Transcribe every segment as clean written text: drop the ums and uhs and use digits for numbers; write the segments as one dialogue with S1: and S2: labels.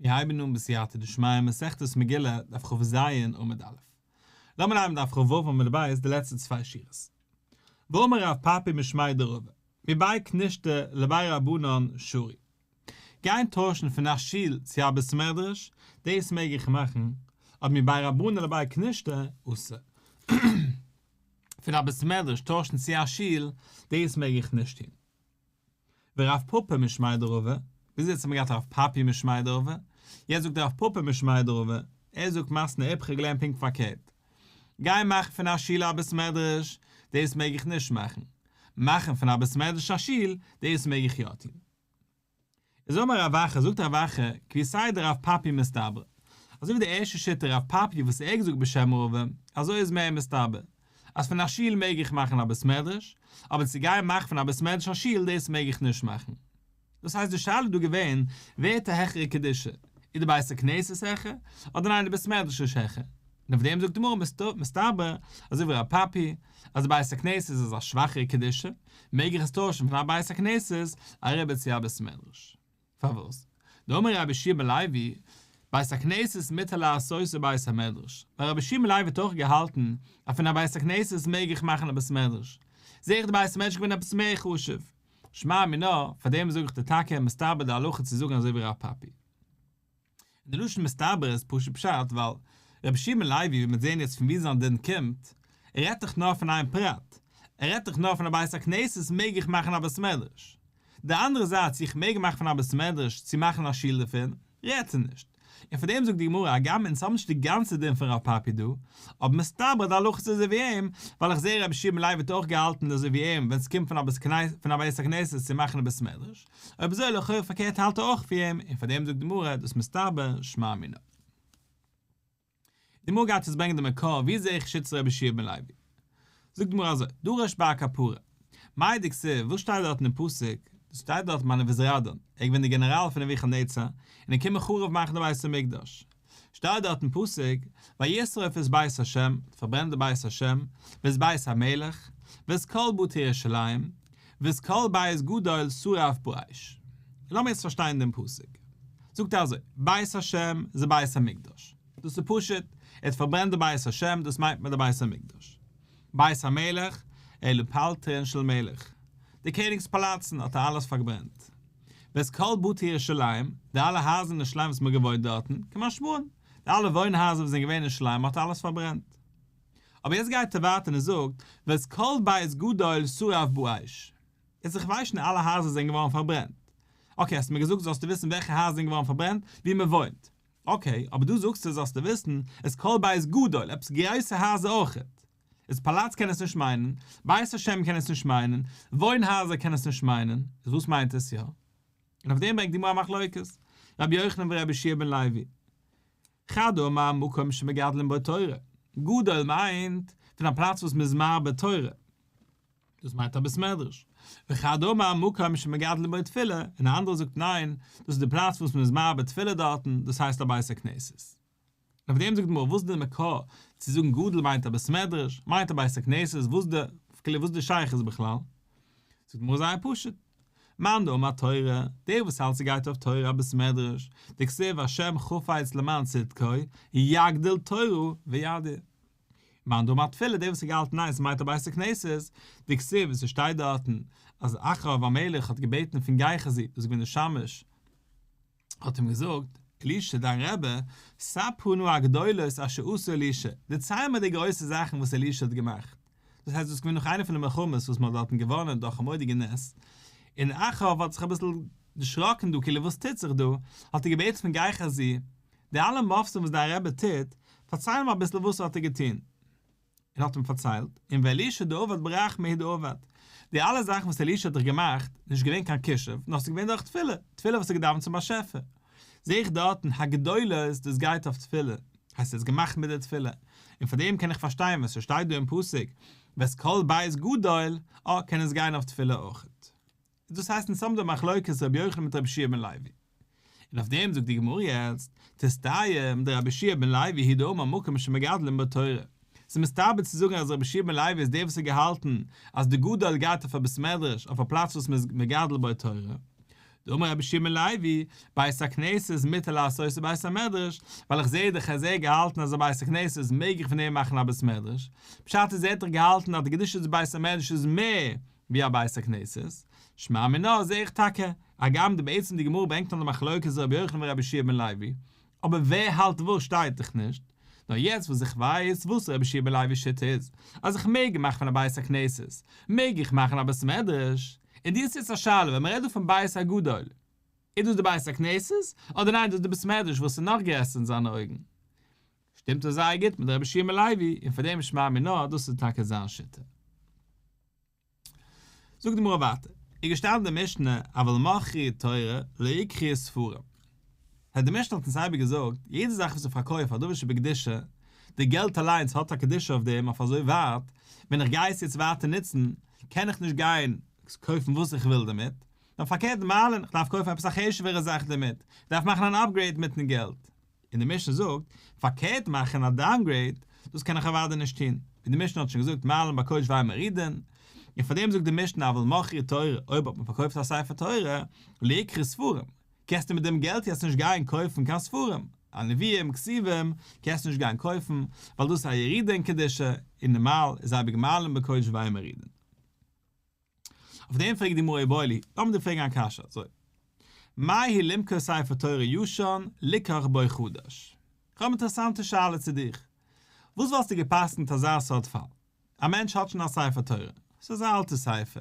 S1: מיר הייבן אן בסייעתא דשמיא מסכת מגילה דף כז עמוד א'. לאמיר הייבן דף כו עמוד ב' די לעצטע צוויי שורות. ואמר רב פפי משמיה דרבא, מבי כנישתא לבי רבנן שרי. גיין טוישן פון א שול צו א בית מדרש, דאס מעג איך מאכן, אבער מבי רבנן לבי כנישתא אסור. פון א בית מדרש טוישן צו א שול, דאס מעג איך נישט טון. ורב פפא משמיה דרבא, ביז יעצט האט מען געהאט רב פפי משמיה דרבא, יעצט זאגט רב פפא משמיה דרבא, ער זאגט מתני איפכא געלערנט פונקט פארקערט, גיי מאכן פון א שול א בית מדרש, דאס מעג איך נישט מאכן, מאכן פון א בית מדרש א שול, דאס מעג איך יא טון. איז אמר רב אחא, זאגט רב אחא, כוותיה דרב פפי מסתברא, אזוי ווי די ערשטע שיטה רב פפי וואס ער האט געזאגט בשם רבא, אזוי איז מער מסתבר, אז פון א שול מעג איך מאכן א בית מדרש, אבער צו גיין מאכן פון א בית מדרש א שול דאס מעג איך נישט מאכן. דאס הייסט די שאלה איז דא געווען, ווער האט א העכערע קדושה, איז די בית הכנסת העכער, אדער ניין די בית מדרש איז העכער? און אויף דעם זאגט די גמרא מסתבר, אזוי ווי רב פפי, אז די בית הכנסת איז א שוואכערע קדושה, מעג איך עס טוישן פון א בית הכנסת אריבער צו א בית מדרש. פארוואס? דאמר רבי יהושע בן לוי, בית הכנסת מותר לעשותו בית המדרש, ווייל רבי יהושע בן לוי האט אויך געהאלטן אז פון א בית הכנסת מעג איך מאכן א בית מדרש, זעה איך די בית המדרש געווען עפעס מער חשוב, שמע מינה, פאר דעם זאג איך דיר טאקע מסתבר די הלכה צו זאגן אזוי ווי רב פפי. און די לשון מסתבר איז פשוט פשט ווייל רבי יהושע בן לוי ווי מיר זעהן יעצט פון ווי זיין דין קומט, ער רעדט דאך נאר פון איין פרט, ער רעדט דאך נאר פון א בית הכנסת מעג איך מאכן א בית מדרש, די אנדערע זייט צו איך מעג מאכן פון א בית מדרש צו מאכן א שול דערפון, רעדט ער נישט. און פאר דעם זאגט די גמרא הגם אונז האבן נישט די גאנצע דין פון רב פפי דא, אבער מסתברא די הלכה איז אזוי ווי אים, ווייל איך זעה רבי יהושע בן לוי האט אויך געהאלטן אזוי ווי אים ווען ס'קומט פון א בית הכנסת צו מאכן א בית מדרש, אויב אזוי לכאו' פארקערט האלט ער אויך ווי אים, און פאר דעם זאגט די גמרא דאס מסתבר שמע מינה. די גמרא גייט יעצט ברענגען די מקור ווי זעה איך שיטת רבי יהושע בן לוי. זאגט די גמרא אזוי, דרש בר קפרא, מאי דכתיב, וואס שטייט דארט אינעם פסוק, דאס שטייט דארט ביי נבוזראדן, ער איז געווען דער גענעראל פון נבוכדנצר, און ער קומען חרוב מאכן די בית המקדש. שטייט דארט אין פסוק, וישרוף את בית השם, פארברענט די בית השם, ואת בית המלך, ואת כל בתי ירושלים, ואת כל בית גדול שרף באש. לאמיר יעצט פארשטיין דעם פסוק. זאגט ער אזוי, בית השם זה בית המקדש. דאס איז פשוט, ער האט פארברענט די בית השם, דאס מיינט מען די בית המקדש. בית המלך, אלו פלטרין של מלך. די קעניג'ס פאלאצן האט ער אלעס פארברענט. ואת כל בתי ירושלים, די אלע הייזער אין ירושלים וואס מען האט געוואוינט דארטן, כמשמען, די אלע וואוין הייזער וואס זענען געווען אין ירושלים האט ער אלעס פארברענט. אבער יעצט גייט ער ווייטער און זאגט, ואת כל בית גדול שרף באש. יעצט איך ווייס שוין אלע הייזער זענען געווארן פארברענט. okay האסט מיר געזאגט זאלסטו וויסן וועלכע הייזער זענען געווארן פארברענט, ווי מען וואוינט. okay, אבער דא זאגסטו זאלסטו וויסן, ואת כל בית גדול, עפעס גרויסע הייזער אויכעט. איז פאלאץ קען עס נישט מיינען, בית השם קען עס נישט מיינען, וואוין הייזער קען עס נישט מיינען, איז וואס מיינט עס יא? און אויף דעם ברענגט די גמרא א מחלוקת, רבי יוחנן ורבי יהושע בן לוי. חד אמר מקום שמגדלין בו תורה, גדול מיינט פון א פלאץ וואס מ'איז מרבה תורה, דאס מיינט א בית מדרש. וחד אמר מקום שמגדלין בו תפילה, און א אנדערער זאגט ניין, דאס איז די פלאץ וואס מ'איז מרבה תפילה דארטן, דאס הייסט א בית הכנסת. און אויף דעם זאגט די גמרא, וואס איז די מקור צו זאגן גדול מיינט א בית מדרש, מיינט א בית הכנסת, וואס די, כאילו וואס די שייכות בכלל? זאגט די גמרא זייער פשוט, מאן דאמר תורה, דער וואס האלט ס'גייט אויף תורה א בית מדרש, דכתיב השם חפץ למען צדקו, יגדיל תורה ויאדיר. מאן דאמר תפילה, דער וואס האט געהאלטן ניין ס'מיינט א בית הכנסת, דכתיב וואס ס'שטייט דארטן אז אחאב המלך האט געבעטן פון גיחזי, דאס איז געווען דער שמש, האט אים געזאגט, אלישע דיין רבי, ספרה נא הגדולות אשר עשה אלישע, דערצייל מיר די גרויסע זאכן וואס אלישע האט געמאכט. דאס הייסט דאס איז געווען נאך איינע פון די מלחמות וואס מען האט דארטן געוואנען דורך א מורא'דיגע נס, און אחאב האט זיך אביסל דערשראקן דא כאילו וואס טוט זיך דא, האט ער געבעטן פון גיחזי, די אלע מופתים וואס דיין רבי טוט, פארצייל מיר אביסל וואס האט ער געטון. און האט אים פארציילט, און ואלישע דעבד ברחמי הוא דעבד, די אלע זאכן וואס אלישע האט דאך געמאכט, נישט געווען קיין כישוף, נאר ס'איז געווען דורך תפילה, תפילה וואס ער האט געדאווענט צום באשעפער. זעה איך דארטן הגדולות, דאס גייט אויף תפילה, הייסט ער האט געמאכט מיט די תפילה, און פאר דעם קען איך פארשטיין ווען ס'שטייט דא אין פסוק ואת כל בית גדול, אה, קען עס גיין אויף תפילה אויכעט. דאס הייסט אונז האבן דא מחלוקת רבי יוחנן מיט רבי יהושע בן לוי. און אויף דעם זאגט די גמרא יעצט, תסתיים דרבי יהושע בן לוי הוא דאמר מקום שמגדלין בו תורה. ס'איז מסתבר צו זאגן אז רבי יהושע בן לוי איז דער וואס האט געהאלטן אז די גדול גייט אויף א בית מדרש אויף א פלאץ וואס מ'איז מגדל בו תורה. דאמר רבי יהושע בן לוי, בית הכנסת מותר לעשותו בית המדרש, ווייל איך זעה דאך אז ער האט געהאלטן אז א בית הכנסת מעג איך פון דעם מאכן א בית מדרש, פשט איז ער האט דאך געהאלטן אז די קדושת בית המדרש איז מער ווי א בית הכנסת, שמע מינה זעה איך טאקע, הגם די בעצם די גמרא ברענגט אן די מחלוקת רבי יוחנן ורבי יהושע בן לוי, אבער ווער האלט וואס שטייט דאך נישט, נאר יעצט וואס איך ווייס וואס רבי יהושע בן לוי'ס שיטה איז, אז איך מעג מאכן פון א בית הכנסת, מעג איך מאכן א בית מדרש, און דאס איז יעצט א שאלה ווען מ'רעדט דא פון בית הגדול, איז דאס די בית הכנסת, אדער ניין דאס איז די בית מדרש וואס איז נאך גרעסער אין זיינע אויגן. שטימט עס זייער גוט מיט רבי יהושע בן לוי, און פאר דעם שמע מינה דאס איז טאקע זיין שיטה. זאגט די גמרא ווייטער, איז געשטאנען די משנה אבל מכרו תורה לא יקחו ספרים. העט די משנה האט אונז אייביג געזאגט, יעדע זאך וואס איך פארקויף א דבר שבקדושה, די געלט אליינס האט א קדושה אויף דעם אויף אזוי ווייט, ווען איך גיי עס יעצט ווייטער נוצן, קען איך נישט גיין קויפן וואס איך וויל דערמיט, נאר פארקערט מעלין, איך דארף קויפן עפעס א חשוב'ערע זאך דערמיט, איך דארף מאכן אן upgrade מיטן געלט. און די משנה זאגט, פארקערט מאכן א downgrade, דאס קען איך אוודאי נישט טון, ווי די משנה האט שוין געזאגט מעלין בקודש ואין מורידין, און פאר דעם זאגט די משנה אבל מכרו תורה, אויב האט מען פארקויפט א ספר תורה, לא יקחו ספרים, קענסטו מיט דעם געלט יעצט נישט גיין קויפן קיין ספרים, א נביאים, כתובים, קענסטו נישט גיין קויפן, ווייל דאס איז א ירידה אין קדושה, און נארמאל איז אייביג מעלין בקודש ואין מורידין. אויף דעם פרעגט די גמרא איבעיא להו, לאמיר דיר פרעגן א קשיא אזוי, מהו למכור ספר תורה ישן ליקח בו חדש? איך האב אינטערעסאנטע שאלה צו דיך, וואס וואלסטו גע'פסק'נט אזא סארט פאל? א מענטש האט שוין א ספר תורה, ס'איז א אלטע ספר,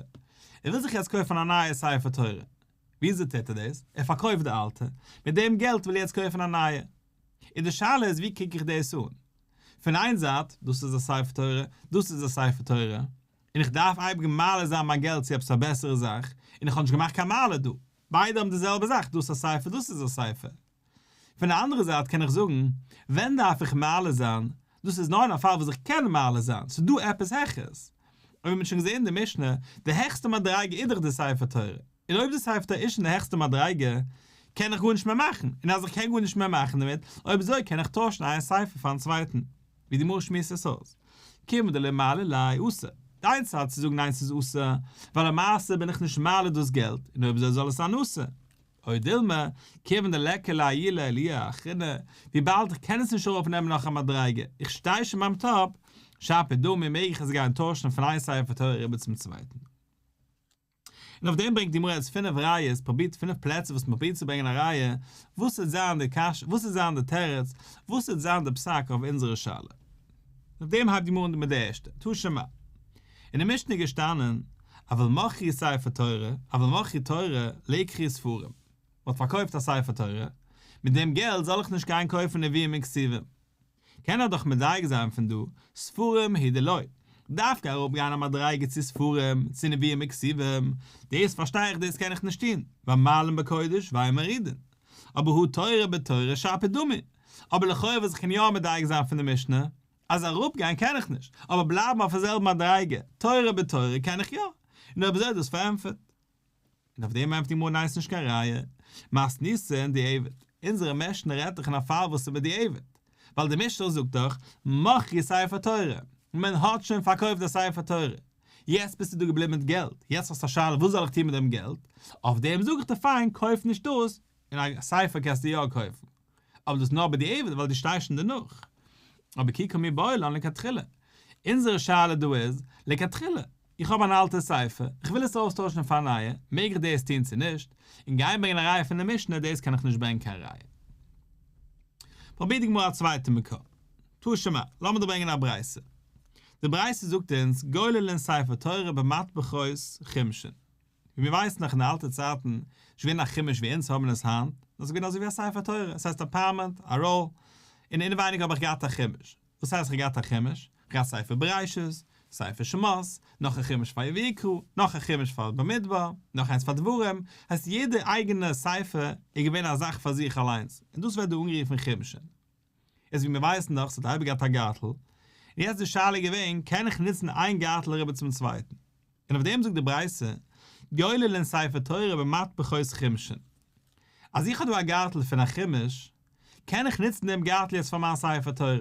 S1: ער וויל זיך יעצט קויפן א נייע ספר תורה, וויאזוי טוט ער דאס? ער פארקויפט די אלטע, מיט דעם געלט וויל ער יעצט קויפן א נייע. און די שאלה איז ווי קוק איך דאס אן? פון איין זייט, דאס איז א ספר תורה, דאס איז א ספר תורה, און איך דארף אייביג מעלה זיין מיין געלט צו עפעס א בעסערע זאך, און איך האב נישט געמאכט קיין מעלה דא, ביידע האבן די זעלבע זאך, דאס איז א ספר דאס איז א ספר. פון די אנדערע זייט קען איך זאגן, ווען דארף איך מעלה זיין, דאס איז נאר אין א פאל וואס איך קען מעלה זיין, ס'איז דא עפעס העכערס. און ווי מ'האט שוין געזען אין די משנה, די העכסטע מדריגה איז דאך די ספר תורה, און אויב די ספר תורה איז שוין די העכסטע מדריגה, קען איך גארנישט מער מאכן, און אז איך קען גארנישט מער מאכן דערמיט, אויב אזוי קען איך טוישן איין ספר פארן צווייטן. ווי די גמרא שמועסט עס אויס. כיון דלא מעלי ליה אסור. דיין צד צו זאגן ניין ס'איז אסור, ווייל למעשה בין איך נישט מעלה דאס געלט, און אויב אזוי זאל עס זיין אסור. או דילמא, כיון דליכא לעיולי עלויה אחרינא, וויבאלד איך קען עס נישט ארויף נעמען נאך א מדריגה, איך שטיי שוין ביים top, שפיר דמי מעג איך עס גיין טוישן פון איין ספר תורה אריבער צום צווייטן. און אויף דעם ברענגט די גמרא יעצט פינף ראיות, פרובירט פינף פלעצער וואס מ'פרובירט צו ברענגען א ראיה, וואס וועט זיין די קשיא, וואס וועט זיין די תירוץ, וואס וועט זיין די פסק אויף אונזערע שאלה. אויף דעם הייבט די גמרא אן מיט די ערשטע, תא שמע. אין די משנה איז געשטאנען, אבל מכרו ספר תורה, אבל מכרו תורה, לא יקחו ספרים. מ'האט פארקויפט א ספר תורה, מיט דעם געלט זאל איך נישט גיין קויפן נביאים און כתובים. קען ער דאך מדייק זיין פון דא, ספרים הוא דלא, דווקא אראפגיין א מדריגה צו ספרים, צו נביאים וכתובים, דאס פארשטיי איך דאס קען איך נישט טון, ווייל מעלין בקודש ואין מורידין. אבער הא תורה בתורה שפיר דמי. אבער לכאו' וואס איך קען יא מדייק זיין פון די משנה, אז אראפגיין קען איך נישט, אבער בלייבן אויפן זעלבן מדריגה, תורה בתורה קען איך יא. און אויב אזוי איז דאס פארענטפערט. און אויף דעם ענטפערט די גמרא ניין ס'נישט קיין ראיה, מתניתין דיעבד, אונזערע משנה רעדט דאך אין א פאל וואס איז בדיעבד, ווייל די משנה זאגט דאך מכרו ספר תורה, מען האט שוין פארקויפט די ספר תורה, יעצט ביסטו דא געבליבן מיט געלט, יעצט האסטו א שאלה וואס זאל איך טון מיט דעם געלט, אויף דעם זאג איך דיר פיין קויף נישט דאס, און א ספר קענסטו יא קויפן, אבער דאס נאר בדיעבד ווייל דו שטייסט שוין דערנאך. אבער כי קא מיבעיא לן לכתחילה. אונזערע שאלה דא איז, לכתחילה, איך האב אן אלטע ספר, איך וויל עס אויסטוישן פאר א נייע, מעג איך דאס טון צו נישט? און גיין ברענגען א ראיה פון די משנה, דאס קען איך נישט ברענגען קיין ראיה. פרובירט די גמרא א צווייטע מקור. תא שמע, לאמיר דיר ברענגען א ברייתא. די ברייתא זאגט אונז, גוללין ספר תורה במטפחות חומשין. ווי מיר ווייסן נאך אין די אלטע צייטן, נישט געווען א חומש ווי אונז האבן עס היינט, נאר ס'איז געווען אזוי ווי א ספר תורה, עס הייסט א פארמעט, א roll, און אינעווייניג האב איך געהאט א חומש. וואס הייסט איך האב געהאט א חומש? איך האב געהאט ספר בראשית, ספר שמות, נאך א חומש פאר ויקרא, נאך א חומש פאר במדבר, נאך איינס פאר דברים, הייסט יעדע אייגענע ספר איז געווען א זאך פאר זיך אליינס, און דאס ווערט דא אנגערופן חומשין. איז ווי מיר ווייסן דאך ס'האט אייביג געהאט א גארטל, און יעצט די שאלה איז געווען קען איך נוצן איין גארטל אריבער צום צווייטן? און אויף דעם זאגט די ברייתא, גוללין ספר תורה במטפחות חומשין. אז איך האב דא א גארטל פון א חומש, קען איך נוצן דעם גארטל יעצט פאר מיין ספר תורה.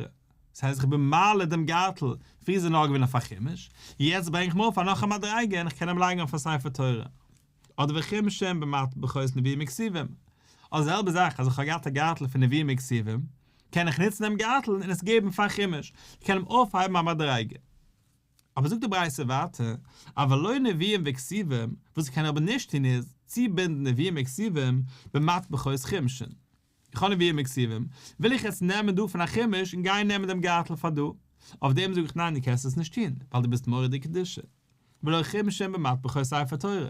S1: דאס הייסט איך בין מעלה דעם גארטל, פריער איז ער נאר געווען אויף א חומש, יעצט ברענג איך אים ארויף א נאך א מדריגה און איך קען אים לייגן אויף א ספר תורה. אדער וחומשין במטבחות נביאים וכתובים. אדער די זעלבע זאך אז איך האב געהאט א גארטל פון נביאים וכתובים, קען איך נוצן דעם גארטל און עס געבן פאר חומש, איך קען אים אויפהייבן א מדריגה. אבער זאגט די ברייתא ווייטער, אבל לא נביאים וכתובים, וואס איך קען אבער נישט טון איז, צובינדן נביאים וכתובים במטבחות חומשין. איך האב נביאים וכתובים, וויל איך יעצט נעמען דא פון א חומש און גיין נעמען דעם גארטל פאר דא. אויף דעם זאג איך ניין דו קענסט עס נישט טון, ווייל דו ביסט מוריד די קדושה. ולא חומשין במטבחות ספר תורה.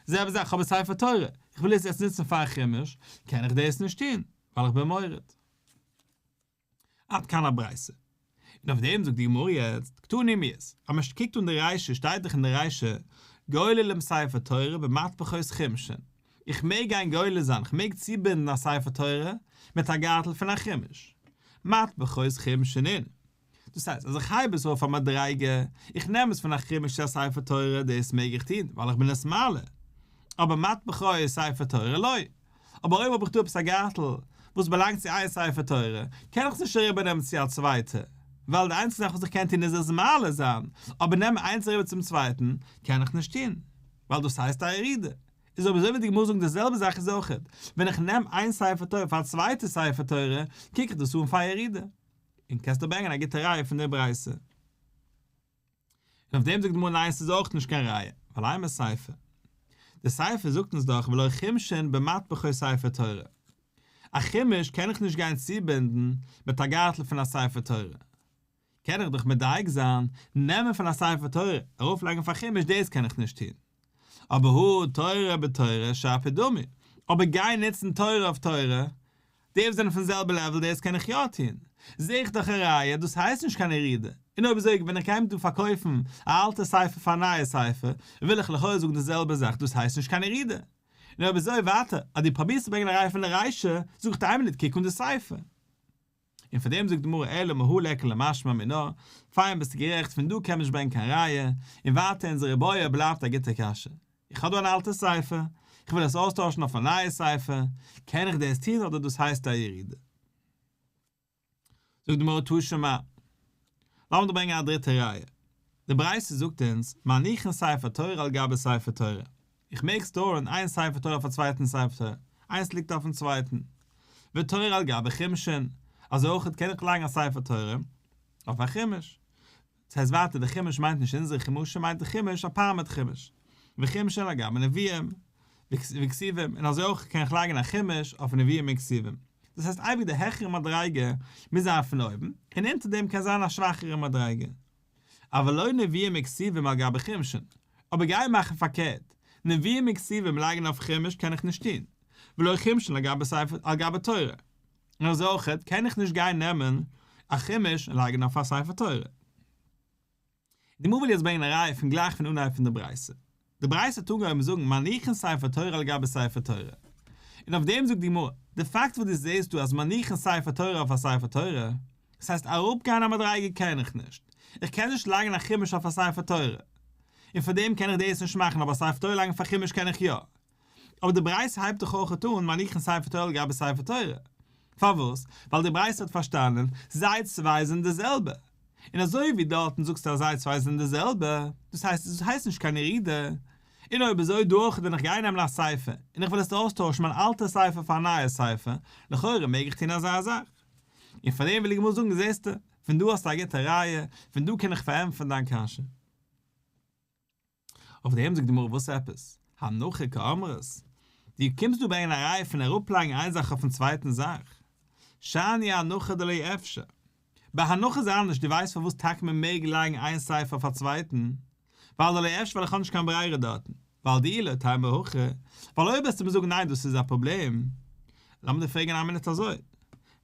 S1: זעלבע זאך, איך האב א ספר תורה, איך וויל עס יעצט נוצן פאר א חומש, קען איך דאס נישט טון, ווייל איך בין מוריד. עד כאן הברייתא. און אויף דעם זאגט די גמרא יעצט, קתני מיהת, אז מען קוקט אן די רישא שטייט דאך אין די רישא, גוללים ספר תורה במטפחות חומשין, איך מעג גיין גולל זיין, איך מעג צובינדן א ספר תורה מיט א גארטל פון א חומש. מטפחות חומשין אין. דאס הייסט אז איך הייב עס אויף א מדריגה, איך נעם עס פון א חומש צו א ספר תורה, דאס מעג איך טון, ווייל איך בין עס מעלה. אבער מטפחות ספר תורה לא. אבער אויב האב איך דא עפעס א גארטל וואס באלאנגט צו איין ספר תורה, קען איך עס נישט אריבערנעמען צו א צווייטע, ווייל די איינציגסטע זאך וואס איך קען טון איז עס מעלה זיין, אבער נעמען איינס אריבער צום צווייטן קען איך נישט טון, ווייל דאס הייסט א ירידה. איז אויב אזוי וועט די גמרא זאגן די זעלבע זאך איז אויכעט, ווען איך נעם איין ספר תורה פאר א צווייטע ספר תורה, קוק איך דאס אן פאר א ירידה. און קענסט דא ברענגען א גוטע ראיה פון די ברייתא. און אויף דעם זאגט די גמרא ניין ס'איז אויך נישט קיין ראיה, ווייל אימא סיפא. די סיפא זאגט אונז דאך ולא חומשין במטפחות ספר תורה. א חומש קען איך נישט גיין צובינדן מיט א גארטל פון א ספר תורה. קען איך דאך מדייק זיין, נעמען פון א ספר תורה, ארויפלייגן אויף א חומש דאס קען איך נישט טון. אבער הא תורה בתורה שפיר דמי, אבער גיין נוצן תורה אויף תורה, די וואס זענען פון זעלבע level דאס קען איך יא טון. זעה איך דאך א ראיה, דאס הייסט נישט קיין ירידה. און אויב אזוי ווען איך גיי דא פארקויפן א אלטע ספר פאר א נייע ספר, וויל איך לכאורה זאגן די זעלבע זאך, דאס הייסט נישט קיין ירידה. און אויב אזוי ווייטער, אז דו פרובירסט צו ברענגען א ראיה פון די רישא, זאג איך דיר איין מינוט קוק אן די סיפא. און פאר דעם זאגט די גמרא אלא מהא ליכא למשמע מינה, פיין ביסטו גערעכט פון דא קען מען נישט ברענגען קיין ראיה, און ווייטער אונזער איבעיא בלייבט א גוטע קשיא, איך האב דא אן אלטע ספר, איך וויל עס אויסטוישן אויף א נייע ספר, קען איך דאס טון אדער דאס הייסט א ירידה? זאגט די גמרא תא שמע, לאמיר דיר ברענגען א דריטע ראיה, די ברייתא זאגט אונז, מניחין ספר תורה על גבי ספר תורה, איך מעג store ן איין ספר תורה אויף א צווייטן ספר תורה, איינס ליגט אויפן צווייטן, ותורה על גבי חומשין, אזוי אויך קען איך לייגן א ספר תורה אויף א חומש, דאס הייסט ווייטער די חומש מיינט נישט אונזערע חומשים מיינט די חומש א פארמעט חומש, וחומשין על גבי נביאים וכתובים, און אזוי אויך קען איך לייגן א חומש אויף נביאים און כתובים, דאס הייסט אייביג די העכערע מדריגה מוז זיין פון אויבן, און אונטער דעם קען זיין א שוואכערע מדריגה. אבל לא נביאים וכתובים על גבי חומשין, אבער גיי מאכן פארקערט, נביאים וכתובים לייגן אויף חומש קען איך נישט טון, ולא חומשין על גבי ספר על גבי תורה, און אזוי אויך קען איך נישט גיין נעמען א חומש און לייגן אויף א ספר תורה. די גמרא וויל יעצט ברענגען א ראיה פון גלייך פון אנהייב פון די ברייתא. די ברייתא האט אנגעהויבן זאגן מניחין ספר תורה על גבי ספר תורה. און אויף דעם זאגט די גמרא, די פאקט וואס דו זעסט דא אז מניחין ספר תורה אויף א ספר תורה, דאס הייסט אראפגיין א מדריגה קען איך נישט, איך קען נישט לייגן א חומש אויף א ספר תורה, און פאר דעם קען איך דאס נישט מאכן אבער א ספר תורה לייגן אויף א חומש קען איך יא. אבער די ברייתא הייבט דאך אויכעט אן מניחין ספר תורה על גבי ספר תורה. פארוואס? ווייל די ברייתא האט פארשטאנען, זיי צוויי זענען די זעלבע. און אזוי ווי דארטן זאגסטו אז זיי צוויי זענען די זעלבע, דאס הייסט עס הייסט נישט קיין ירידה. און אויב אזוי דא אויך ווען איך גיי נעמען א ספר און איך וויל עס אויסטוישן מיין אלטע ספר פאר א נייע ספר, לכאורה מעג איך טון אזא זאך. און פאר דעם וויל די גמרא זאגן זעסטו, פון דא האסטו א גוטע ראיה, פון דא קען איך פארענטפערן דיין קשיא. אויף דעם זאגט די גמרא וואס עפעס? הנחה קאמרת? דו קומסט דא ברענגען א ראיה פון אראפלייגן איין זאך אויפן צווייטן זאך? שאני הנחה דלא אפשר. ביי הנחה איז אנדערש, דו ווייסט פארוואס טאקע מען מעג לייגן איין ספר אויף א צווייטן? ווייל דלא אפשר ווייל איך האב נישט קיין ברירה דארטן, ווייל דאי לא תימא הכי, ווייל אויב וועסטו מיר זאגן ניין דאס איז א פראבלעם, לאמיר דיר פרעגן איין מינוט אזוי,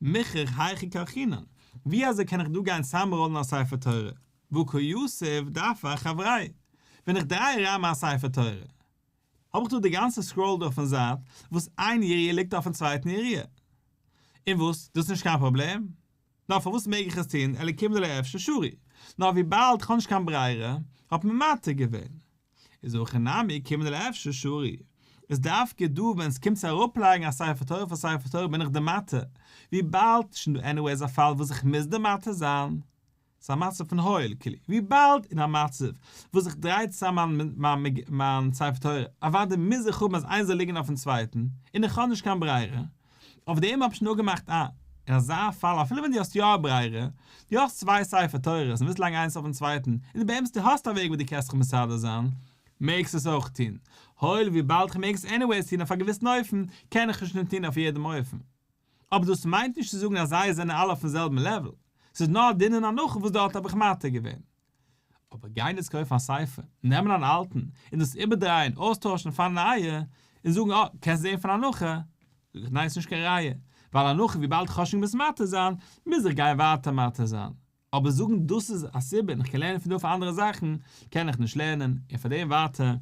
S1: מיכרך היכי כרכינן, ווי אזוי קען איך דא גיין צאמראלן א ספר תורה? והא קא יתיב דפא אחבריה, ווען איך דריי אריין מיין ספר תורה, האב איך דא די גאנצע scroll דא אויפן זייט, וואס איין יריעה ליגט אויפן צווייטן יריעה. און וואס, דאס איז נישט קיין פראבלעם? נאר פארוואס מעג איך עס טון, אלא כיון דלא אפשר שרי. נאר וויבאלד כ'האב נישט קיין ברירה, האט מען מתיר געווען. איז הכא נמי כיון דלא אפשר שרי. איז דווקא דא ווען עס קומט צו אראפלייגן א ספר תורה אויף א ספר תורה בין איך די מתיר, וויבאלד ס'שוין דא anyways א פאל וואס איך מוז די מתיר זיין. ס'איז א מצב פון הואיל, כאילו, וויבאלד אין א מצב וואס איך דריי צוזאם מיין מיין ספר תורה, אוודאי מוז איך האבן אז איינס זאל ליגן אויפן צווייטן, און איך האב נישט קיין ברירה, אויף דעם האב איך שוין אפגעמאכט א. אין אזא פאל אפילו ווען דו האסט יא א ברירה, דו האסט צוויי ספר תורות און ווילסט לייגן איינס אויפן צווייטן, און דו באמת דו האסט א וועג ווי דו קענסט זיך מסדר זיין, מעגסט עס אויך טון. הואיל וויבאלד כ'מעג עס anyways טון אויף א געוויסן אופן, קען איך עס נישט טון אויף יעדעם אופן. אבער דאס מיינט נישט צו זאגן אז זיי זענען אלע אויפן זעלבן level, ס'איז נאר א דין אין הנחה וואס דארט האב איך מתיר געווען. אבער גיין יעצט קויפן א ספר, נעמען אן אלטן, און דאס איבערדרייען, אויסטוישן פאר א נייע, און זאגן אה, קענסט זען פון הנחה, זאג איך ניין ס'נישט קיין ראיה, ווייל הנחה וויבאלד איך האב שוין געמוזט מתיר זיין, מוז איך גיין ווייטער מתיר זיין. אבער זאגן דאס איז א סיבה און איך קען לערנען פון דא אויף אנדערע זאכן, קען איך נישט לערנען, און פאר דעם ווייטער,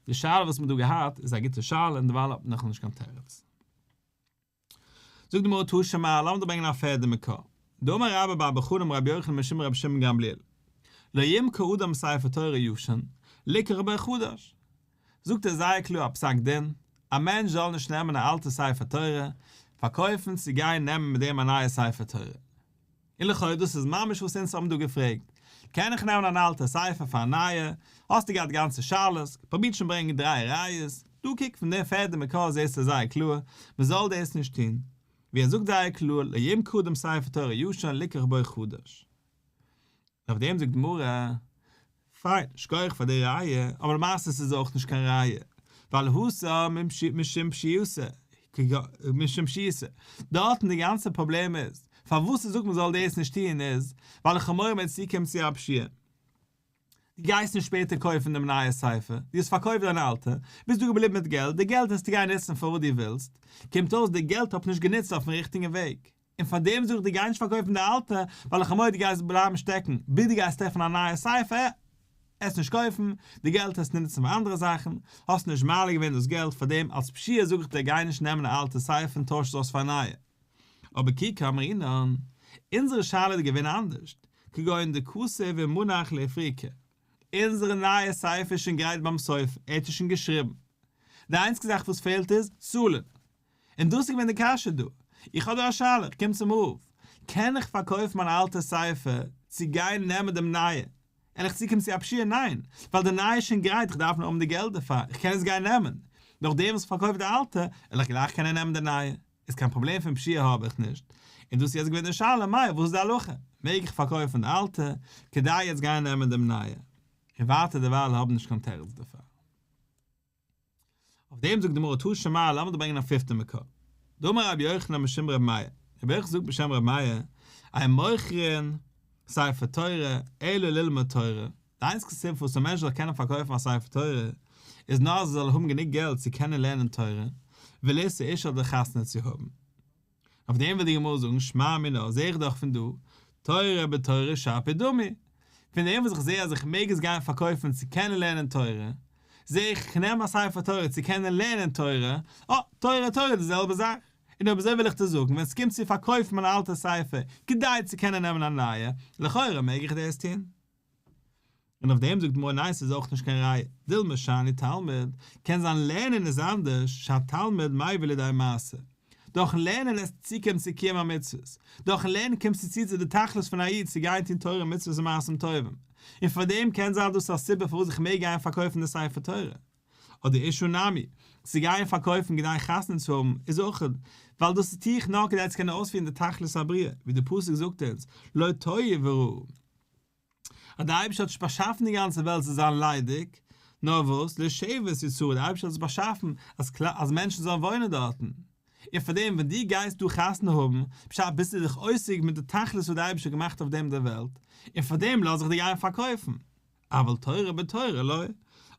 S1: די שאלה וואס מ'האט דא געהאט איז א גוטע שאלה און דערווייל האט מען נאכנישט קיין תירוץ. זאגט די גמרא תא שמע, לאמיר דיר ברענגען א פערדע מקור. דאמר רבה בר בר חנה אמר רבי יוחנן משום רבי שמעון גמליאל, לא ימכור אדם ספר תורה ישן, ליקח בו חדש. זאגט ער זייער קלאר א פסק דין, א מענטש זאל נישט נעמען א אלטע ספר תורה, פארקויפן צו גיין נעמען מיט דעם א נייע ספר תורה. און לכאו' דאס איז ממש וואס אונז האבן דא געפרעגט, קען איך נעמען אן אלטע ספר פאר א נייע? האסטו געהאט גאנצע שאלות, פרובירט שוין ברענגען דריי ראיות, דא קוק פון די פערדע מקור זעסטו זייער קלאר, מען זאל דאס נישט טון, ווי ער זאגט זייער קלאר לא ימכור אדם ספר תורה ישן ליקח בו חדש. און אויף דעם זאגט די גמרא, פיין, שכוח פאר די ראיה, אבער למעשה ס'איז אויך נישט קיין ראיה, ווייל התם משום פשיעותא, משום פשיעותא, דארטן די גאנצע פראבלעם איז, פארוואס ער זאגט מ'זאל דאס נישט טון איז, ווייל איך האב מורא מ'וועט צוקומען צו א פשיעה. דו גייסט נישט שפעטער קויפן דעם נייע ספר, דו האסט פארקויפט דיין אלטע, ביסט דא געבליבן מיט געלט, די געלט וועסטו גיין נוצן פאר וואס דו ווילסט, קומט אויס די געלט האט מען נישט גענוצט אויפן ריכטיגן וועג. און פאר דעם זאג איך דיר גיי נישט פארקויפן די אלטע, ווייל איך האב מורא דו גייסט בלייבן שטעקן ביז דו גייסט טרעפן א נייע ספר, עס נישט קויפן, די געלט העסטו נוצן פאר אנדערע זאכן, האסט נישט מעלה געווען דאס געלט, פאר דעם אלס פשיעה זאג איך דיר גיי נישט נעמען א אלטע ספר און טויש עס אויס פאר א נייע. אבער כי קאמרינן, אונזערע שאלה איז געווען אנדערשט, כגון דכתיב ומנח לאפריקי, אונזערע נייע ספר איז שוין גרייט ביים סופר, ער האט עס שוין געשריבן, די איינציגע זאך וואס פעלט איז, צאלן. און דאס איז געווען די קשיא דא. איך האב דא א שאלה, איך קום צום רב, קען איך פארקויפן מיין אלטע ספר צו גיין נעמען דעם נייע? וועל איך צוקומען צו א פשיעה? ניין, ווייל די נייע איז שוין גרייט, איך דארף נאר האבן די געלט דערפאר, איך קען עס גיין נעמען. נאכדעם וואס איך פארקויף די אלטע, וועל איך גלייך קענען נעמען די נייע. איז קיין פראבלעם פון פשיעה האב איך נישט. און דאס איז יעצט געווען די שאלה, מאי, וואס איז די הלכה? מעג איך פארקויפן די אלטע, כדי יעצט גיין נעמען דעם נייע? און ווייטער דערווייל האב נישט קיין תירוץ דערפאר. אויף דעם זאגט די גמרא תא שמע, לאמיר דיר ברענגען א פיפטע מקור. דאמר רבי יוחנן משום רבי מאיר, רבי יוחנן זאגט בשם רבי מאיר, אין מוכרין ספר תורה אלא ללמוד תורה, די איינציגסטע סיבה פארוואס א מענטש זאל קענען פארקויפן א ספר תורה איז נאר אז ער זאל האבן גענוג געלט צו קענען לערנען תורה, ולישא אשה אדער חתונה צו האבן. אויף דעם וועט די גמרא זאגן, שמע מינה, זע איך דאך פון דא, תורה בתורה שפיר דמי. פון דעם וואס איך זע אז איך מעג עס גיין פארקויפן צו קענען לערנען תורה, זע איך איך נעם א ספר תורה צו קענען לערנען תורה, אה, תורה תורה די זעלבע זאך. און אויב אזוי וויל איך דיר זאגן, ווען ס'קומט צו פארקויפן מיין אלטע ספר כדי צו קענען נעמען א נייע, לכאורה מעג איך דאס טון. און אויף דעם זאגט די גמרא ניין ס'איז אויך נישט קיין ראיה, דילמא שאני תלמוד, קען זיין לערנען איז אנדערש, שהתלמוד מביא לידי מעשה, דורכן לערנען עס צוקומט צו קיום המצוות, דורכן לערנען קומסטו צו צו די תכלית פון א איד צו גיין טון תורה מצוות און מעשים טובים, און פאר דעם קען זיין דאס איז א סיבה פארוואס איך מעג גיין פארקויפן די ספר תורה. אדער אשה נמי, צו גיין פארקויפן כדי חתונה צו האבן איז אויך, ווייל דאס טו איך נאר כדי צו קענען אויספירן די תכלית הבריאה, ווי די פסוק זאגט אונז, לא תוהו בראה. אז דער אייבערשטער האט נישט באשאפן די גאנצע וועלט צו זיין ליידיג, נאר וואס, לשבת יצרה, דער אייבערשטער האט עס באשאפן אז אז מענטשן זאלן וואוינען דארטן, און פאר דעם ווען דו גייסט דא חתונה האבן, פשט ביסטו דיך עוסק מיט די תכלית וואס דער אייבערשטער האט געמאכט אויף דעם דער וועלט, און פאר דעם לאז איך דיר גיין פארקויפן. אבל תורה בתורה לא,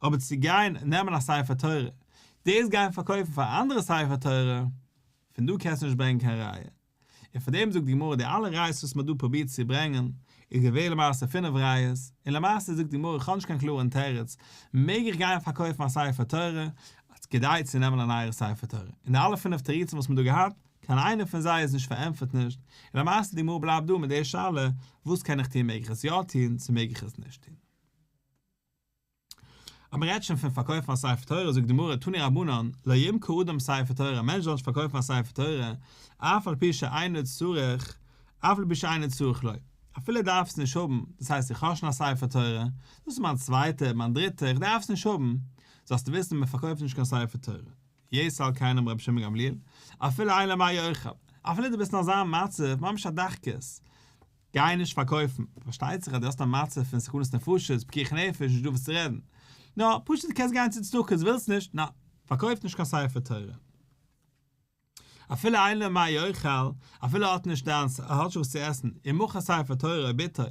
S1: אבער צו גיין נעמען א ספר תורה, דאס גיין פארקויפן פאר א אנדערע ספר תורה, פון דא קענסטו נישט ברענגען קיין ראיה. און פאר דעם זאגט די גמרא די אלע ראיות וואס מען האט דא פרובירט צו ברענגען איז געווען למעשה פינף ראיות, און למעשה זאגט די גמרא איך האב נישט קיין קלארען תירוץ, מעג איך גיין פארקויפן א ספר תורה כדי צו נעמען א נייערע ספר תורה, און די אלע פינף תירוצים וואס מען האט דא געהאט, קיין איינע פון זיי איז נישט פארענטפערט נישט, און למעשה די גמרא בלייבט דא מיט די שאלה, וואס קען איך טון מעג איך עס יא טון צו מעג איך עס נישט טון. אז מען רעדט שוין פון פארקויפן א ספר תורה, זאגט די גמרא, תנו רבנן, לא ימכור אדם ספר תורה, א מענטש זאל נישט פארקויפן א ספר תורה, אף על פי שאינו צריך, אף על פי שאינו צריך לו. אפילו איך דארף עס נישט האבן, דאס הייסט איך האב שוין א ספר תורה, דאס איז מיין צווייטע, מיין דריטע, איך דארף עס נישט האבן, זאלסטו וויסן מען פארקויפט נישט קיין ספר תורה. יתר על כן אמר רבי שמעון גמליאל, אפילו אין לו מה יאכל, אפילו דו ביסט אין אזא מצב, ממש א דחקות, גיי נישט פארקויפן, פארשטייט זיך אז דו האסט א מצב פון סכנת נפשות, פיקוח נפש, נישט דא וואס צו רעדן, נאר פשוט דו קענסט גיין צו צדקה, דו ווילסט נישט, נא, פארקויף נישט קיין ספר תורה. אפילו אין לו מה יאכל, אפילו ער האט נישט דיינס, ער האט נישט וואס צו עסן, ומכר ספר תורה או בתו,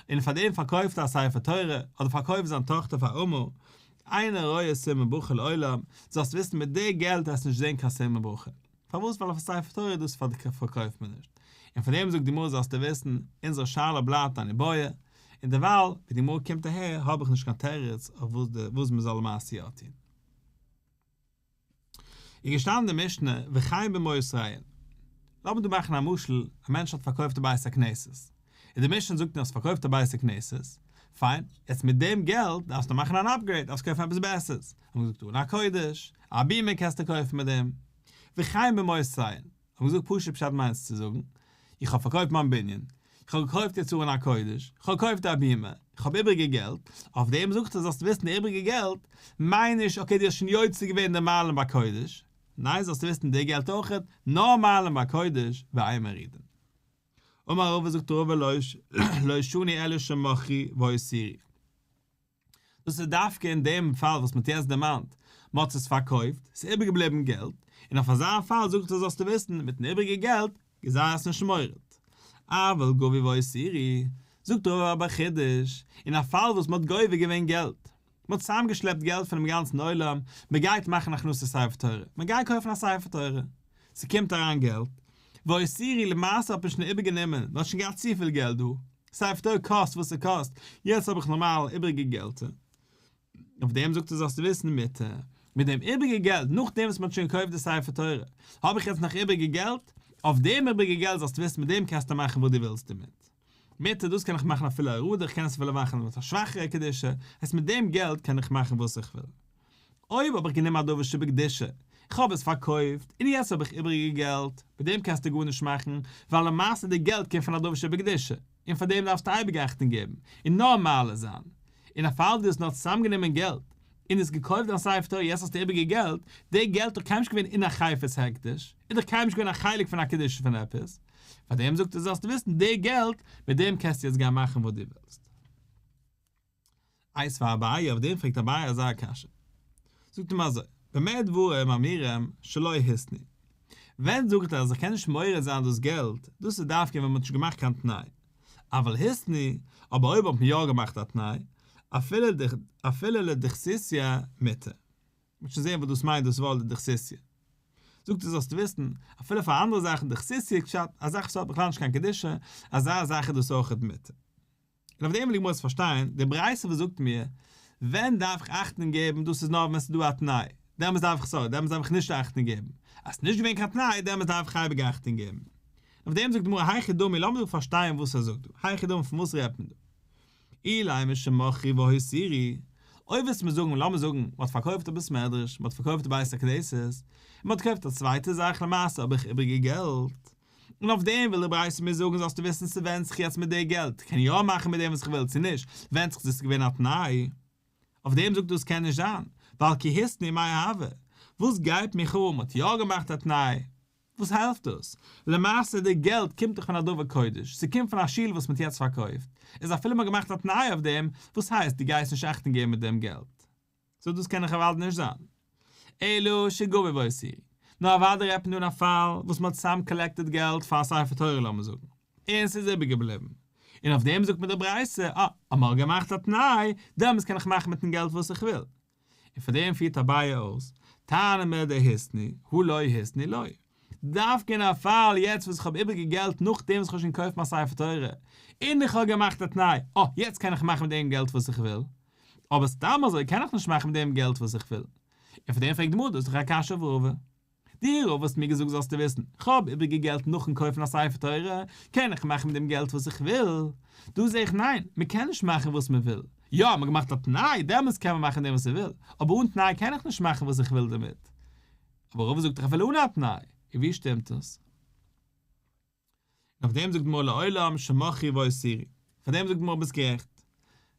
S1: און פאר דעם פארקויפט ער א ספר תורה, אדער פארקויפט זיין טאכטער פאר אמה, אינו רואה סימן ברכה לעולם, זאלסט וויסן מיט די געלט וועסטו נישט זען קיין סימן ברכה. פארוואס? ווייל אויף א ספר תורה דאס פארקויפט מען נישט. און פאר דעם זאגט די גמרא זאלסטו וויסן, אונזער שאלה בלייבט אן איבעיא, און דערווייל ווי די גמרא קומט אהער האב איך נישט קיין תירוץ אויף וואס מען זאל למעשה יא טון. איז געשטאנען אין די משנה וכן במותריהן. לאמיר דא מאכן א משל, א מענטש האט פארקויפט א בית הכנסת, און די משנה זאגט האסט פארקויפט א בית הכנסת, פיין, יעצט מיט דעם געלט דארפסטו מאכן אן upgrade, דארפסט קויפן עפעס בעסערס, האבן מיר געזאגט ארון הקודש, א בימה קענסטו קויפן מיט דעם, וכן במותריהן. האבן געזאגט פשוט פשט מיינט עס צו זאגן, איך האב פארקויפט מיין בנין, איך האב געקויפט יעצט ארון הקודש, איך האב געקויפט א בימה, איך האב איבריגע געלט, אויף דעם זאגט ער זאלסט וויסן די איבריגע געלט, מיין נישט okay דו האסט שוין יוצא געווען די מעלין בקודש, ניין זאלסט וויסן די געלט אויכעט, נאר מעלין בקודש ואין מורידין. אמר רבא זאגט רבא לא שנו אלא שמכרו והותירו. דאס איז דווקא אין דעם פאל וואס מ'האט יעצט דערמאנט, מ'האט עס פארקויפט, ס'איז איבערגעבליבן געלט, און אויף אזא פאל זאגט ער זאלסטו וויסן, מיטן איבריגע געלט זיי עס נישט מוריד. אבל גבו והותירו, זאגט רבא אבער א חידוש, אין א פאל וואס מ'האט גובה געווען געלט, מ'האט צוזאמגעשלעפט געלט פונעם גאנצן עולם, מ'גייט מאכן הכנסת ספר תורה, מ'גייט קויפן א ספר תורה, ס'קומט אריין געלט, והותירו למעשה האט מען שוין איבערגענומען, מ'האט שוין געהאט צופיל געלט דא, ספר תורה קאסט וואס ס'קאסט, יעצט האב איך נארמאל איבעריגע געלטער. אויף דעם זאגט ער זאלסטו וויסן מותר, מיט דעם איבעריגע געלט נאכדעם וואס מ'האט שוין געקויפט די ספר תורה, האב איך יעצט נאך איבעריגע געלט, אויף דעם איבעריגע געלט זאלסטו וויסן מיט דעם קענסטו מאכן וואס דו ווילסט דערמיט. מותר דאס קען איך מאכן אפילו הורדה, איך קען עס אפילו מאכן מיט א שוואכערע קדושה, הייסט מיט דעם געלט קען איך מאכן וואס איך וויל. אויב האב איך גענומען א דבר שבקדושה, איך האב עס פארקויפט, און יעצט האב איך איבעריגע געלט, מיט דעם קענסטו גארנישט מאכן, ווייל למעשה די געלט קומט פון א דבר שבקדושה, און פאר דעם דארפסטו אייביג אכטונג געבן, און נאר מעלה זיין. אין א פאל דו האסט נאר צוזאמגענומען געלט, און האסט געקויפט דיין ספר תורה יעצט האסטו איבעריגע געלט, די געלט איז דאך קיינמאל נישט געווען אין א חפץ הקדש, איז דאך קיינמאל נישט געווען א חלק פון א קדושה פון עפעס, פאר דעם זאגט ער זאלסטו וויסן די געלט, מיט דעם קענסטו יעצט גיין מאכן וואס דו ווילסט. איתיביה אביי, אויף דעם פרעגט אביי אזא קשיא. זאגט אים אזוי, במה דברים אמורים שלא התנו. ווען זאגט ער אז איך קען נישט מוריד זיין דאס געלט, דאס איז דווקא ווען מען האט נישט געמאכט קיין תנאי. אבל התנו, אבער אויב האט מען יא געמאכט א תנאי, אפילו לדוכסוסיא מותר. מ'וועט שוין זען וואס דאס מיינט דאס ווארט לדוכסוסיא. זאגט ער זאלסטו וויסן, אפילו פאר אנדערע זאכן דוכסוסיא פשט, א זאך וואס האט בכלל נישט קיין קדושה, אזא זאך איז דאס אויכעט מותר. און אויף דעם וויל די גמרא עס פארשטיין, די ברייתא וואס זאגט מיר, ווען דארף איך אכטונג געבן, דאס איז נאר ווען ס'איז דא א תנאי, דעמאלס דארף איך sorry, דעמאלס דארף איך נישט אכטונג געבן, אז ס'איז נישט געווען קיין תנאי, דעמאלס דארף איך אייביג אכטונג געבן. און אויף דעם זאגט די גמרא היכי דמי, לאמיר דא פארשטיין וואס ער זאגט דא, היכי דמי פון וואס רעדט מען דא? אילימא שמכרו והותירו, אויב וועסטו מיר זאגן, לאמיר זאגן, מען האט פארקויפט א בית מדרש, מען האט פארקויפט א בית הכנסת, און מען האט געקויפט א צווייטע זאך למעשה האב איך איבריגע געלט, און אויף דעם וויל די ברייתא מיר זאגן זאלסטו וויסן ס'ווענדט זיך יעצט מיט די געלט, כ'קען יא מאכן מיט דעם וואס כ'וויל צו נישט, ווענדט זיך צו ס'איז געווען א תנאי. אויף דעם זאגט דאס קען נישט זיין, ווייל כי התנו מאי הוי, וואס גייט מיך אן, מ'האט יא געמאכט א תנאי, וואס העלפט דאס? למעשה די געלט קומט דאך פון א דבר קודש, ס'קומט פון א שול וואס מ'האט יעצט פארקויפט, איז אפילו מ'האט געמאכט א תנאי אויף דעם, וואס הייסט דו גייסט נישט אכטונג געבן מיט דעם געלט? so דאס קען דאך אוודאי נישט זיין. אלא שגבו והותירו. נאר אוודאי רעדט מען דא אין א פאל וואס מ'האט צוזאם collected געלט פאר א ספר תורה לאמיר זאגן, און ס'איז איבערגעבליבן, און אויף דעם זאגט מיר די ברייתא, אה, אז מ'האט געמאכט א תנאי, דעמאלטס קען איך מאכן מיטן געלט וואס איך וויל. און פאר דעם פירט אביי אויס, טעמא דהתנו, הא לא התנו לא. דווקא אין א פאל יעצט וואס איך האב איבריגע געלט נאכדעם וואס איך האב שוין געקויפט מיין ספר תורה, און איך האב געמאכט א תנאי, אה, יעצט קען איך מאכן מיט דעם געלט וואס איך וויל. אבער סתם אזוי קען איך נישט מאכן מיט דעם געלט וואס איך וויל. און פאר דעם פרעגט די גמרא, דאס איז דאך א קשיא אויף רבא. דו רבא האסט מיר געזאגט זאלסטו וויסן, כ'האב איבריגע געלט נאכן קויפן א ספר תורה, קען איך מאכן מיט דעם געלט וואס איך וויל. דא זע איך ניין, מען קען נישט מאכן וואס מען וויל. יא, מען האט געמאכט א תנאי, דעמאלטס קען מען מאכן מיט דעם וואס איך וויל, אבער אן תנאי קען איך נישט מאכן וואס איך וויל דערמיט. אבער רבא זאגט דאך אפילו אן א תנאי, און ווי שטימט עס? און אויף דעם זאגט די גמרא לעולם שמכרו והותירו. פאר דעם זאגט די גמרא ביסט גערעכט.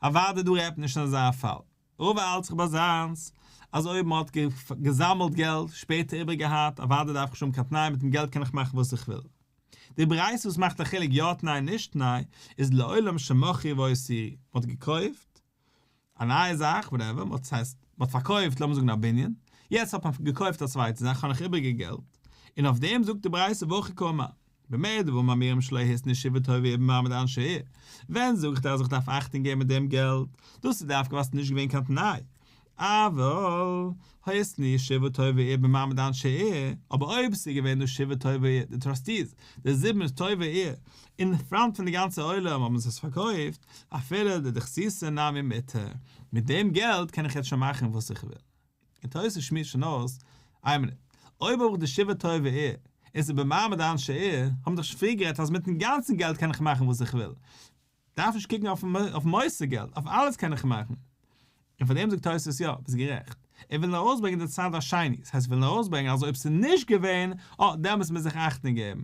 S1: אוודאי דא רעדט מען נישט אין אזא פאל. רבא האלט זיך ביי זיינס אז אויב מען האט געזאמלט געלט, שפעטער איבער געהאט, אוודאי דארף איך נישט האבן קיין תנאי, מיטן געלט קען איך מאכן וואס איך וויל. די ברייתא וואס מאכט א חילוק יא תנאי נישט תנאי, איז לעולם שמכרו והותירו, מען האט געקויפט א נייע זאך whatever, מען האט ס'הייסט מען האט פארקויפט לאמיר זאגן א בנין, יעצט האט מען געקויפט א צווייטע זאך האב איך איבריגע געלט, און אויף דעם זאגט די ברייתא והכי קאמר, במה דברים אמורים שלא התנו שבעה טובי העיר במעמד אנשי העיר, ווען זאג איך דיר אז איך דארף אכטונג געבן מיט דעם געלט, דאס איז דווקא ווייל ס'איז נישט געווען קיין תנאי, אבל התנו שבעה טובי העיר במעמד אנשי העיר, אבער אויב ס'איז געווען דא שבעה טובי העיר, די trustees, די זיבן טובי העיר, אין front פון די גאנצע עולם האבן זיי עס פארקויפט, אפילו לדוכסייתא נמי מותר, מיט דעם געלט קען איך יעצט שוין מאכן וואס איך וויל. און תוס' שמועסט שוין אויס, איין מינוט, אויב האב איך די שבעה טובי העיר, און ס'איז במעמד אנשי העיר, האבן מיר דאך שוין פריער גערעדט אז מיטן גאנצן געלט קען איך מאכן וואס איך וויל, דארף נישט קוקן אויף מותר געלט, אויף אלעס קען איך מאכן. און פאר דעם זאגט תוס' יא, ביסט גערעכט. ער וויל נאר ארויסברענגען די צד השני, ס'הייסט ער וויל נאר ארויסברענגען אז אויב ס'איז נישט געווען, אה, דעמאלטס מוז איך אכטונג געבן.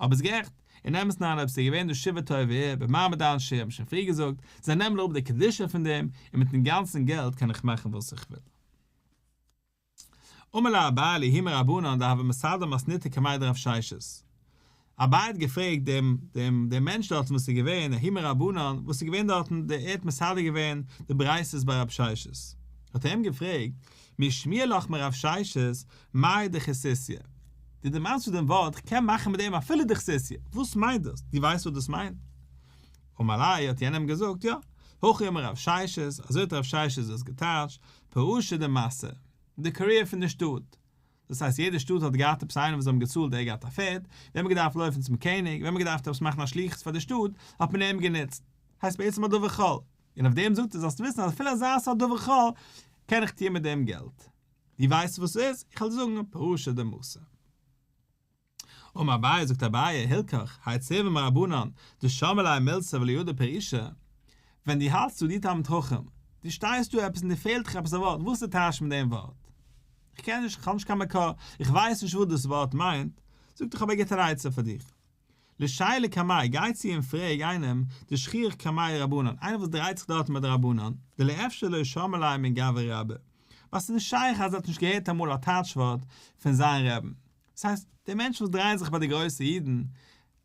S1: אבער ביסט גערעכט, אין אמת'ן אריין אויב ס'איז געווען די שבעה טובי העיר במעמד אנשי האבן שוין פריער געזאגט, זיי נעמען אראפ די קדושה פון דעם, און מיטן גאנצן געלט קען איך מאכן וואס איך וויל. אמר ליה אביי לההוא מרבנן דהוה מסדר מתניתא קמיה דרב ששת. אביי האט געפרעגט דעם דעם דעם מענטש דארטן וואס איז געווען, ההוא מרבנן, וואס איז געווען דארטן, דער ער האט מסדר געווען די ברייתות ביי רב ששת. האט ער אים געפרעגט, מי שמיע לך מרב ששת, מאי דוכסייתא? דו דערמאנסט דא דעם ווארט, כ'קען מאכן מיט דעם אפילו דוכסייתא, וואס מיינט דאס? דו ווייסט וואס דאס מיינט? אמר ליה, האט יענער אים געזאגט, יא, הכי אמר רב ששת, אזוי האט רב ששת דאס געטייטשט, פרשא דמסה, די courier פון די שטאט. דאס הייסט יעדע שטאט האט געהאט עפעס איינעם וואס זיי האבן געצאלט ער האט געהאט א פערד, ווען מ'האט געדארפט לויפן צום קעניג, ווען מ'האט געדארפט עפעס מאכן א שליחות פאר די שטאט, האט מען אים גענוצט. הייסט בעצם א דבר חול. און אויף דעם זאגט ער זאלסט וויסן אז אפילו אזא סארט דבר חול קען איך טוען מיט דעם געלט. דו ווייסט וואס ס'איז? איך וועל דיר זאגן פרשא דמסה. אמר אביי, זאגט אביי, הלכך, האי צורבא מרבנן, דשמע ליה מילתא ולא ידע פירושה, ווען דו האלטסט דא די תלמיד חכם, דו שטייסט דא עפעס און דיר פעלט דיך עפעס א ווארט, וואס איז די טייטש מיט דעם ווארט? איך קען נישט, איך האב נישט קיין מקור, איך ווייס נישט וואס דאס ווארט מיינט, זאגט איך האב א גוטע עצה פאר דיך. לשיילא קמיה, גיי צו און פרעג איינעם, דשכיח קמי רבנן, איינער וואס דרייט זיך דארטן מיט די רבנן, דלא אפשר לא שמע ליה מן גברא רבה, ווייל ס'איז נישט שייך אז ער האט נישט געהערט אמאל א טייטש ווארט פון זיין רעבן. דאס הייסט, די מענטשן וואס דרייען זיך ביי די גרויסע אידן,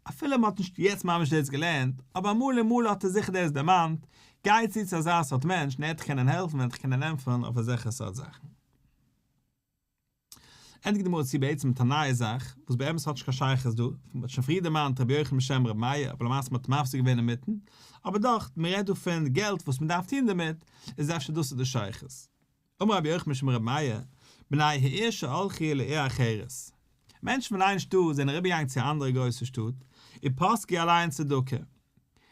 S1: אפילו מען האט נישט יעצט ממש דאס געלערנט, אבער אמאל און מאל האט ער זיכער דאס דערמאנט, גיי צו צו אזא סארט מענטש און ער וועט דיך קענען העלפן און וועט דיך קענען ענטפערן אויף אזעלכע סארט זאכן. ענדיגט די גמרא צו בעצם מיט א נייע זאך, וואס באמת האט נישט קיין שייכות דא, מען האט שוין פריער דערמאנט רבי יוחנן בשם רבי מאיר, אבער למעשה מען האט מפסיק געווען אינמיטן, אבער דאך, מען רעדט דא פון געלט וואס מען דארף טון דערמיט, איז אפשר דאס איז די שייכות. אמר רבי יוחנן משום רבי מאיר, בני העיר שהלכו לעיר אחרת, מענטשן פון איין שטאט זענען אריבערגעגאנגען צו א אנדערע גרויסע שטאט, ופסקו עליהן צדקה.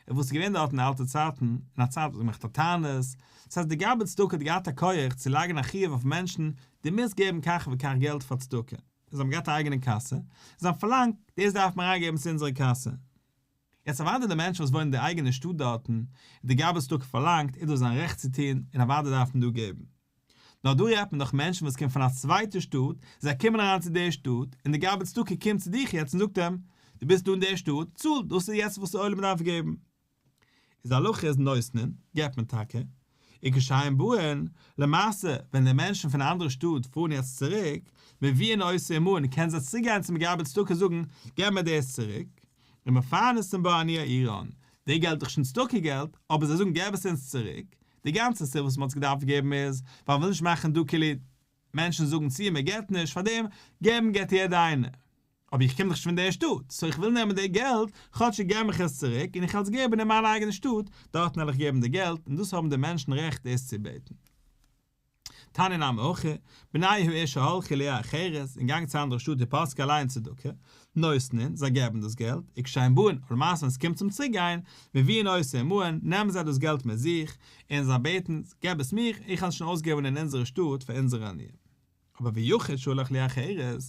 S1: און וואס איז געווען דארט אין די אלטע צייטן, אין א צייט וואס מ'האט געמאכט א תענית, דאס הייסט די גבאי צדקה האט געהאט א כח צו לייגן א חיוב אויף מענטשן, דו מוזט געבן כך וכך געלט פאר צדקה. און זיי האבן געהאט א אייגענע קאסע, און זיי האבן פארלאנגט, דאס דארף מען אריינגעבן צו אונזערע קאסע. יעצט אוודאי די מענטשן וואס וואוינען אין די אייגענע שטאט דארטן, און די גבאי צדקה פארלאנגט, איז דאס זיין רעכט צו טון, און אוודאי דארף מען דא געבן. נאר דא רעדט מען דאך מענטשן וואס קומען פון א צווייטע שטאט, זיי קומען אריין צו די שטאט, און די גבאי צדקה קומט צו דיך יעצט און זאגט אים, דו ביסט דא אין די שטאט, צאל, דאס איז יעצט וואס די עולם דארף געבן. איז די הלכה איז נותנין, געבט מען טאקע, וכשהם באין, למעשה ווען די מענטשן פון א אנדערע שטאט פארן יעצט צוריק, מביאין אותו עמהן, קענען זיי צוריק גיין צום גבאי צדקה זאגן, געב מיר דאס צוריק, ומפרנסין בה עניי עירן, די געלט איז דאך שוין צדקה געלט, אבער זיי זאגן געב עס אונז צוריק, די גאנצע סיבה וואס מען האט עס געדארפט געבן איז ווייל מ'וויל נישט מאכן דא כאילו מענטשן זאגן צו מען געבט נישט, פארדעם געבן געבט יעדער איינער. אבער איך קום דאך נישט פון דער שטאט, so איך וויל נעמען די געלט, כאטשיג געב מיך עס צוריק און איך וועל עס געבן אין מיין אייגענע שטאט, דארטן וועל איך געבן די געלט, און דאס האבן די מענטשן רעכט דאס צו בעטן. תניא נמי הכי, בני העיר שהלכו לעיר אחרת, און געגאנגען צו א אנדערע שטאט ופסקו עליהן צדקה, נותנין, זיי געבן דאס געלט, וכשהם באין, אבער למעשה ווען עס קומט צום צוריק גיין, מביאין אותו עמהן, נעמען זיי דאס געלט מיט זיך, און זיי בעטן, געב עס מיך, איך וועל עס שוין אויסגעבן אין אונזערע שטאט פאר אונזערע עניים. אבער ויחיד שהלך לעיר אחרת,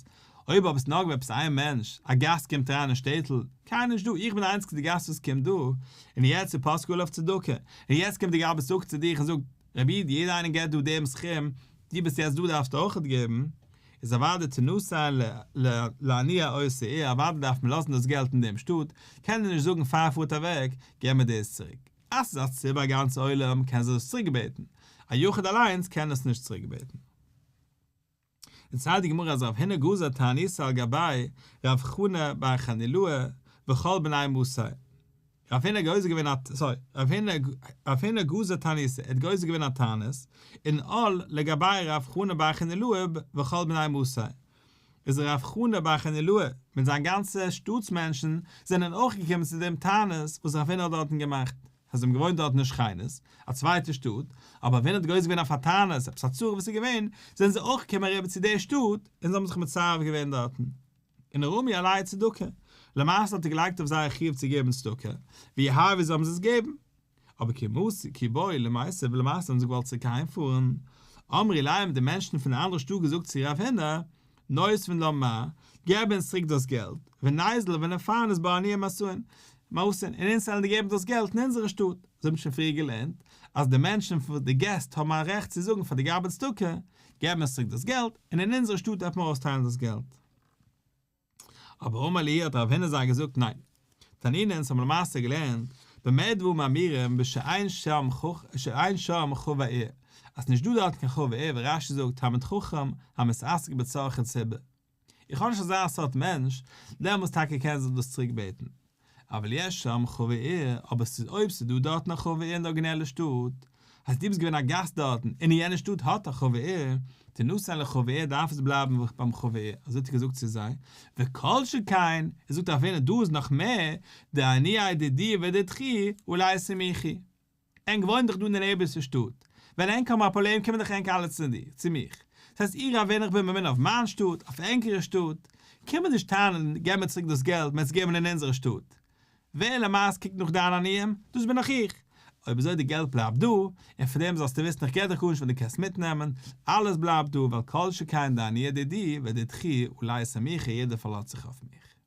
S1: אויב אבער ס'נאר געווען עפעס איין מענטש, א גאסט קומט אריין אין שטעטל, קיינער נישט דא, איך בין די איינציגסטע גאסט וואס קומט דא, און יעצט ופסקו עליו צדקה, און יעצט קומט די גבאי צדקה צו דיך און זאגט, רבי איד, יעדער איינער געבט דא דעם סכום, דו ביסט יעצט דא דארפסטו אויכעט געבן, איז אוודאי תנתן לעניי אותה עיר, אוודאי דארף מען לאזן דאס געלט אין דעם שטאט, קען ער נישט זאגן פאר ער פארט אוועק, געב מיר דאס צוריק. אז ס'איז א ציבור א גאנצע עולם קען זיך דאס צוריקבעטן, א יחיד אליינס קען עס נישט צוריקבעטן. דערציילט די גמרא אז רב הונא גזר תעניתא על גבי רב חנא בר חנילאי וכל בני מתיה. רב הונא גוזר געווען א סארי רב הונא רב הונא גזר תעניתא ער האט גוזר געווען א תענית און על לגבי רב חנא בר חנילאי וכל בני מתיה איז רב חנא בר חנילאי מיט זיין גאנצע שטאטס מענטשן זענען אויך געקומען צו דעם תענית וואס רב הונא האט דארטן געמאכט. אז זיי האבן געוואוינט דארט אין שכנות, א צווייטע שטאט, אבער ווען האט גוזר געווען אויף א תענית, עפעס א צרה וואס איז געווען, זענען זיי אויך געקומען אריבער צו די שטאט, און זיי האבן זיך מצרף געווען דארטן. און רמי עלייהו צדקה. למעשה האט ער געלייגט אויף זיי א חיוב צו געבן צדקה, ויהבו זיי האבן זיי עס געבן. אבער כי מסו כי בעו למיתב למעשה האבן זיי געוואלט צוריק אהיימפארן, אמרו ליה האבן די מענטשן פון די אנדערע שטאט געזאגט צו רב הונא, נותבן לן מר, געב אונז צוריק דאס געלט, וניזיל ונפרנס בה עניי מאתין, מאתין, און אונז וועלן דיר געבן דאס געלט אין אונזערע שטאט. אזוי האט מען שוין פריער געלערנט, אז די מענטשן פון די געסט האבן א רעכט צו זאגן פאר די גבאי צדקה, געב אונז צוריק דאס געלט, און אין אונזערע שטאט דארף מען אויסטיילן דאס געלט. אבער אמר להו האט רב הונא זיי געזאגט ניין. תנינא אונז האבן למעשה געלערנט במה דברים אמורים בשאין שם שאין שם חבר עיר אז ס'נישט דא דארט קיין חבר עיר ווי רש"י זאגט תלמיד חכם המתעסק בצרכי ציבור איך האב נישט אזא סארט מענטש דעמאלס טאקע קען זיך דאס צוריק בעטן אבל יש שם חבר עיר אבער ס'איז אויב ס'איז דא דארטן א חבר עיר אין די ארגינעלע שטאט הייסט דו ביסט געווען א גאסט דארטן און אין יענע שטאט האט א חבר עיר, תינתן לחבר עיר דארף עס בלייבן ביים חבר עיר, אזוי האט ער געזאגט צו זיי, וכל שכן, ער זאגט רב הונא דא איז נאך מער, דעניי דידי ודידכו עלי סמיכו. ענק וואוינען דאך דא אין די נעבערסטע שטאט, ווען ענק האבן א פראבלעם קומען דאך ענק אלע צו דיר, צו מיך, דאס הייסט איך רב הונא איך בין ממונה אויף מיין שטאט, אויף ענקערע שטאט, קום מיר נישט טענה'ן געב מיר צוריק דאס געלט מ'עט עס געבן אין אונזערע שטאט, ווער למעשה קוקט נאך דיינע עניים? דאס בין דאך איך! אויב אזוי די געלט בלייבט דא, און פאר דעם זאלסטו וויסן איך געב דיך גארנישט ווען דו קענסט מיטנעמען, אלעס בלייבט דא, ווייל כל שכן דעניי דידי ודידכו עלי סמיכו יעדער פארלאזט זיך אויף מיך.